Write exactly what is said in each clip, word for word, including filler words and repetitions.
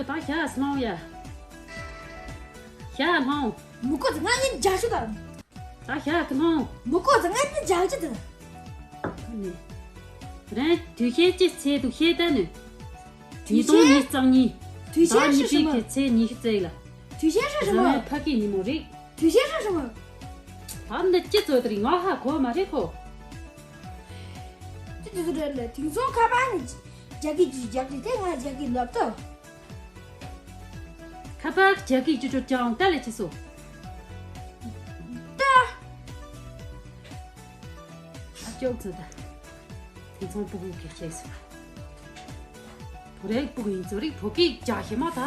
ད་ཞག་སློང་ཡ། ཞག་སློང་། མི་གོ་ཙི་ང་ཡིན་རྒྱག་ཆུ་དང་། ད་ཞག་གི་སློང་། མི་གོ་ཙི་ང་ཡིན་རྒྱག་ཆུ་དང་། ནི། རང་དུས་ཆེན་ཅི་ཚེ་འདུག་ཤེས་ད་ནི། དུས་ཆེན། ཉིས་སྟོང་ཉི་ཤུ་རྩ་གཉིས། དུས་ཆེན་ཟེར་ཞིག་མ། ད་ཉི་ཤུ་རྩ་གཅིག་ལ། དུས་ཆེན་ཟེར་ཞིག་མ། ཕ་གི་ཉིན་མོ་རེད། དུས་ཆེན་ཟེར་ཞིག་མ། ད་འདི་ཅི་ཚོད་དེ་རིང་ང་ཧ་གོ་མ་རེད་ཁོ། ཅི་ཅི་ཚོད་རེད་ལ་དེང་སང་ཁ་པར་ནི་རྒྱག་གི་ཅི་རྒྱག་གི་དེ་ང་རྒྱག་གི་ལབ་ཏོ། ཁ་པར་རྒྱག་གི་ཅི་ཅོ་ཅང་ལྟ་ལས་ཅི་སོ། ལྟ། ཨ་ཅོག་ཚོད་ད། དེང་སང་སྤུ་གུ་གི་ཤེས་སོ། བུ་རེད་སྤུ་གུ་ཡིན་ཚོ་རིག་བོ་ཀིག་རྒྱག་ཤེས་མ་ད།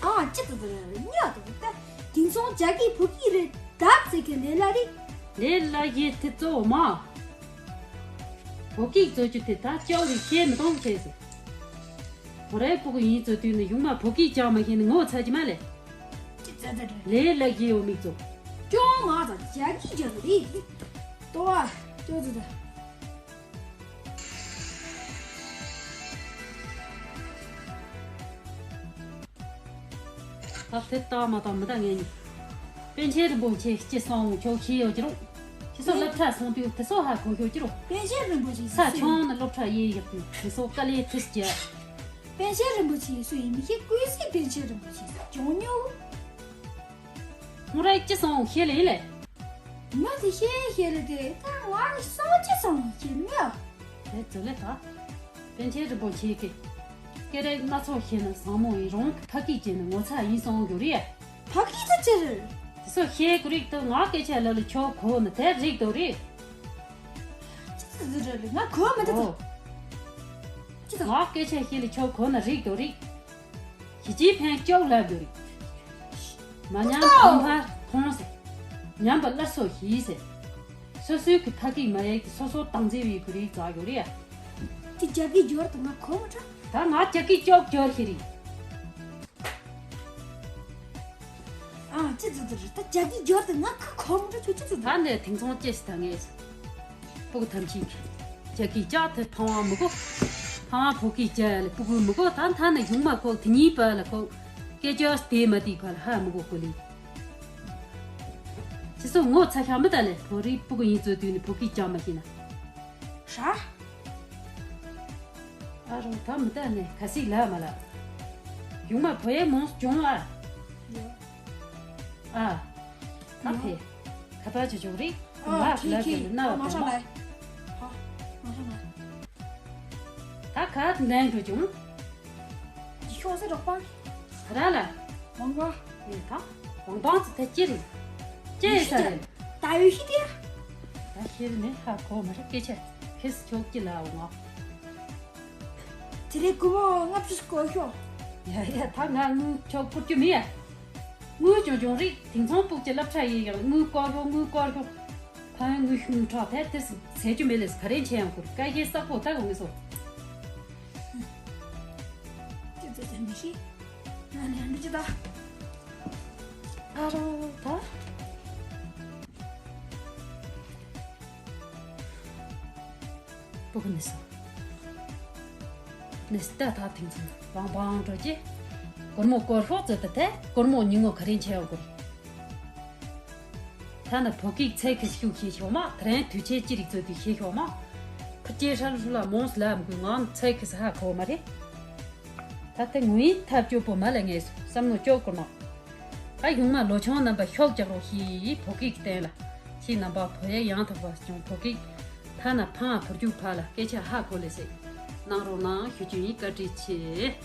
ཨ་ཅི་ད་ད་ཉག་ད་ད། དེང་སང་རྒྱག་གི་བོ་ཀིག་རེད་ད་ཟེར་གི་ལས་ལ་རིག་ལས་ལ་ཡེ་དེ་གཙོ་བོ་མ། བོ་ཀིག་གཙོ་རྒྱུ་དེ་ད་ཅོག་རིག་ཤེས་མི་གཏོང་ཤེས་སོ། བུ་རེད་སྤུ་གུ་ཡིན་ཚོ་དུས་ནི་ཡུང་མ་བོ་ཀིག་རྒྱག་མ་ཤེས་ནི་ངོ་ཚ་གི་མ་ལས། ཅི་ད་ད་ད། ལས་ལ་ཡེ་འོ་མིག་ཚོ། ཅོང་མ་ད་རྒྱག་གི་རྒྱག་རིག་ཏོ་ཨ་ཅོ་ད་ད། ད་དེ་ལྟ་མ་ལྟ་མི་ལྟ་ངན་ནི། པཎ་ཆེན་རིན་པོ་ཆེ་སྤྱི་སོང་ཁྱོད་ཤེས་ཡོད་ཀྱི་རུང་། ཁྱེད་ཚོ་སློབ་གྲྭ་སོང་དུས་དེ་ཚོ་ཧ་གོ་ཤོད་ཀྱི་རུང་། པཎ་ཆེན་རིན་པོ་ཆེ་ས་ཆུང་ནས་སློབ་གྲྭ་ཡེ་ཡག་དུས་དེ་ཚོ་དཀའ་ལས་ཐུགས་རྗེ། པཎ་ཆེན་རིན་པོ་ཆེ་སུ་ཡིན་མི་ཤེས། ཀུན་གཟིགས་པཎ་ཆེན་རིན་པོ་ཆེ་ཅོང་ཉོ། ཁོང་རང་སྤྱི་སོང་ཤེས་ལེ་ཡིན་ལེ། མ་དེ་ཤེས་ཤེས་ལེ་དེ་ད་ང་ནི་སོང་སྤྱི་སོང་ཤེས་མི་ཨ། དེ་ཚོ་ལེ་ད། པཎ་ཆེན་རིན་པོ་ཆེ་གི། སྐད་རིགས་སྣ་ཚོགས་ཤེས་ན་བཟང་མོ་ཡིན་རུང་ཕ་གི་བྱས་ན་ངོ་ཚ་ཡིན་སོང་རྒྱུ་རེད། ཕ་གི་ད་ཅི་རེད། དེ་ཚོ་ཤེས་དགོས་རིགས་དུ་ང་སྐད་ཆ་ལ་ལ་ཁྱོད་གོ་ན་དེ་རིགས་དོ་རེད། ཅི་ཙི་ཙི་རེད་ང་གོ་མི་འདུག་ཨོ། ཅི་ཙི། ང་སྐད་ཆ་ཤེས་ལ་ཁྱོད་གོ་ན་རིགས་དོ་རིགས། ཞི་ཅིན་ཕིང་ཅོག་ལབ་དགོས་རིགས། མ་ཉམས་གོང་འཕར་མཐོང་ཟེར། ཉམས་པ་སླར་གསོ་ཞི་ཟེར། སོ་སོའི་གི་ཕ་གི་མ་ཡལ་གི་སོ་སོ་བཏང་རྩིས་བའི་གི་རིགས་རྩ་རྒྱུ་རེད་ཡ། དེ་རྒྱ་གི་སྦྱོར་དུ་ང་གོ་མ་ཁྲ། ད་ང་རྒྱ་གི་ཅོག་སྦྱོར་ཤེས་རིགས། ཨ་ཅི་ཙི་ཙི་རེད་ད་རྒྱ་གི་སྦྱོར་དུ་ང་ག་གོ་མ་ཁྲ་ཁྱོད་ཅི་ཙི་ཙི། ད་ནས་དེང་སང་ཅེས་ད་ངས། སྤུ་གུ་ཐམས་ཅད་ཀྱིས་རྒྱ་གི་ཅག་དེ་ཕང་བ་མི་གོ། ཕང་བ་བོ་གི་ཅག་ལ་སྤུ་གུ་མི་གོ། ད་ད་ནས་ཡུང་མ་ཁོག་དེ་གཉིས་པ་ལ་ཁོག་སྐད་ཅག་དེ་མ་དེ་ཕ་ལ་ཧ་མི་གོ་གོ་ལི། ཅི་སོ་ངོ་ཚ་ཤ་མི་ད་ལས་བོ་རི་སྤུ་གུ་ཡིན་ཚོ་དུས་ནི་བོ་གི་ཅག་མ་ཤེས་ན། ཧྲ། ཨ་རོ་ད་མི་ད་ནས་ཁ་སིག་ལ་མ་ལ། ཡུང་མ་བོ་ཡའི་མོངས་སུ་བྱུང་ཨ། ཡོ། ཨ། ད་ཕེ། ཁ་པར་ཅི་བྱུང་རིགས། ཨ་ང་ཁེ་ལ་ཁེ་ཁེ་ལ་ན་ཨ་བ་མ་ཧྲ་ལ། ཧ། མ་ཧྲ་ལ། ད་ག་ལན་འགྲོ་བྱུང་། ཡི་ཤོག་སེ་རོགས་པ། ར་ལ། ཝང་པང་། ཡེ་ད། ཝང་པང་ཙི་ད་ཅི་རེད། ཅི་ཡེ་ས་རེད། ད་ཡོད་ཤི་དེ། ད་ཤེར་ནས་ཧ་གོ་མ་རེད་སྐད་ཆ། ཁེ་སི་ཆོག་ཅི་ལ་འོང་ང་། དེ་རིང་སྒོར་མོ་ལྔ་བཅུ་སྐོར་ཤོག་ཡ་ཡ་ད་ང་དངུལ་ཆོག་བསྐུར་རྒྱུ་མེད་ཡ། དངུལ་ཅུང་ཅུང་རིག་དེང་སང་སྤུག་ཅི་སློབ་གྲྭ་ཡིན་ཡང་དངུལ་སྐོར་ཤོག་དངུལ་སྐོར་ཤོག་ཕ་ཡུལ་དངུལ་ཤུགས་དྲག་ཐལ་ཏེ་ཟེར་རྒྱུ་མེད་ལས་ག་རེ་བྱེད་ཡང་ཁུར་བཀའ་རྒྱའི་བསགས་པོ་ལྟ་གོ་ངེས་སོ། ཅི་ཙི་ཙི་མི་ཤེས། ང་ནི་འདི་ཅི་ད། ཨ་རོ་ད། སྤུ་གུ་ནི་སོ། ནི་སྟ་ད་ཐེངས་ཙམ་བང་བང་འགྲོ་ཅི། སྒོར་མོ་སྐོར་ཤོག་ཙི་ད་ཐལ་སྒོར་མོ་ཉིན་ངོ་ག་རེ་བྱེད་ཡང་ཁུར། ཐ་ན་བོད་སྐད་ཚད་ཁི་ཤུགས་ཤེས་ཤོག་མ་ཐ་རན་དུས་ཆད་ཅི་རིགས་ཚོད་དུས་ཤེས་ཤོག་མ། ཁི་ཅེ་ཧྲལ་ཧྲུ་ལ་མོངས་ལ་མགུལ་ངང་ཚད་ཁི་ས་ཧ་གོ་མ་རེད། ད་ལྟ་ངུ་ཡིན་ཐབས་སྐྱོ་པོ་མ་ལ་ངེས་སུ་བསམ་ངོ་ཅོག་སྐོར་མ། ད་ཡུང་མ་ལོ་ཆུང་རྣམ་པ་ཤོག་རྒྱག་རོགས་ཞེས་བོད་སྐད་ཀྱི་སྟེང་ལ་ཁྱེད་རྣམ་པ་བོད་ཡ་ཡང་དག་པ་སྐྱོང་བོད་སྐད། ཐ་ན་ཕང་བུར་རྒྱུག་ཕ་ལ་སྐད་ཆ་ཧ་གོ་ལེ་སེ། གནང་རོགས་གནང་ཞུ་རྒྱུ་ཡིན་བཀའ་དྲིན་ཆེ།